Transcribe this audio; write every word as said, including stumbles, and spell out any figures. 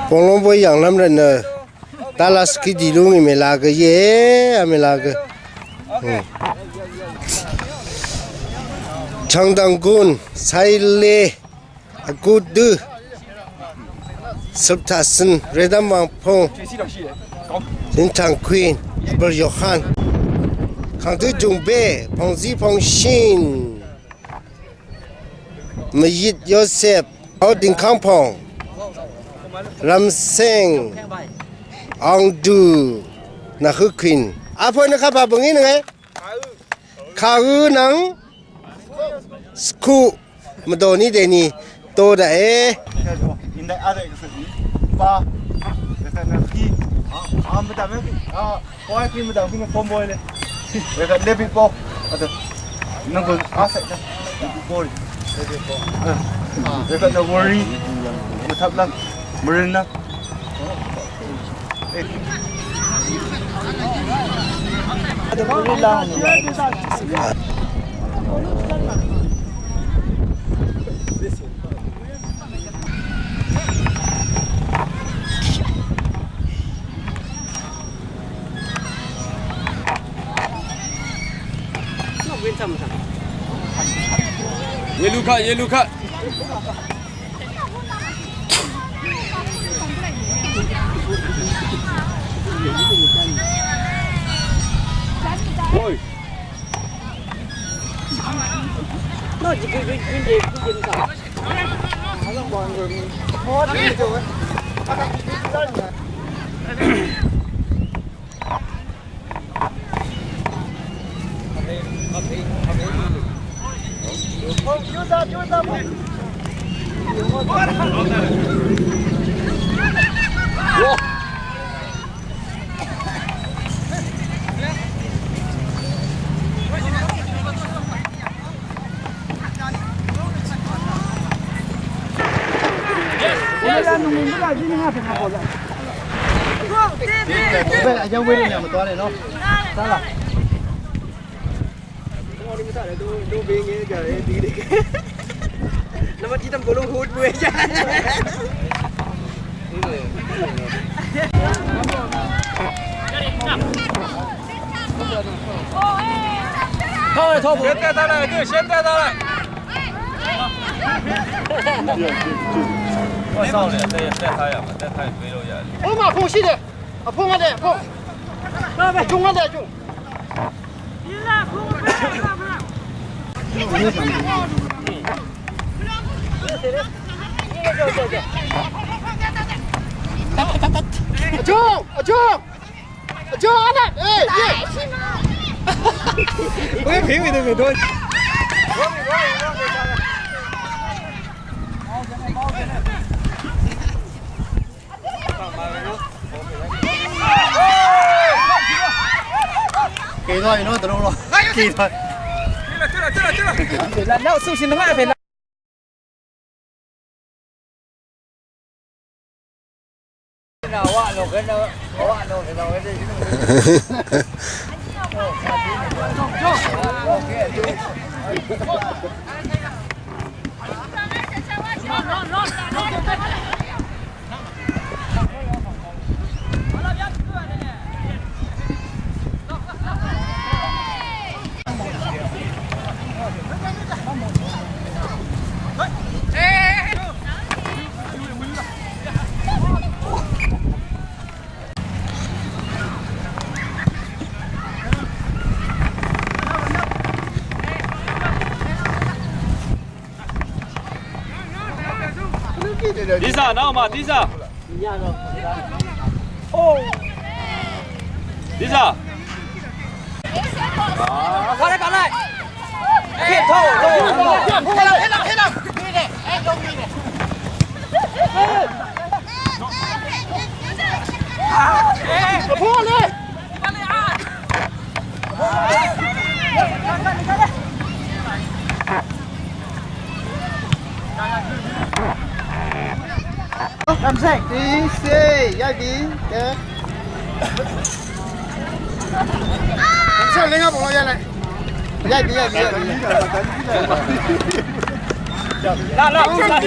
Pònglóng bóy yv̀nglv́m rvtnø Dallas kí dì lú ngì mèla gø íe, a mèla gø. Chv̀ngdv̀ng gùn, Saile, Vgudø, Svptaq Søn, Rvdv́m Wàngpung, Zintàng Queen, Vbø̀r Yohan, Kàngdø Jùngbe, Pòngzí Pòngshìn, Mvyit Yosep, Aoding Kangpong, Ramseng, Angdu, Nahø Queen. Apø nø kapà bø̀ngí nønge. Kàø nvng skuq mvdò ní dèní dò daqe. Wekvt nø worry mvtap lv́m mvrøn nvng. Yellow card, yellow card. Oi. Thôi, thôi. 先带他来，对，先带他来。快上来，带，带他呀，带他也背着呀。我马空气的，啊，碰啊的，碰。中啊的，中。 Ajo! Ajo! Ajo, Alan! Ê, ê! Ôi, phím mày đừng phải thôi. Kỳ thôi, nó từ đâu rồi? Kỳ thôi. Là nó sụp xin nó phải. Lisa, nao mà, Lisa. Lisa. Vào đây, vào đây. Kịp thôi. Làm gì? Đi xe, dạy đi. Kìa. Làm sao lấy ngọc của nó dạy này? Dạy đi, dạy đi, dạy đi. Là, là, là.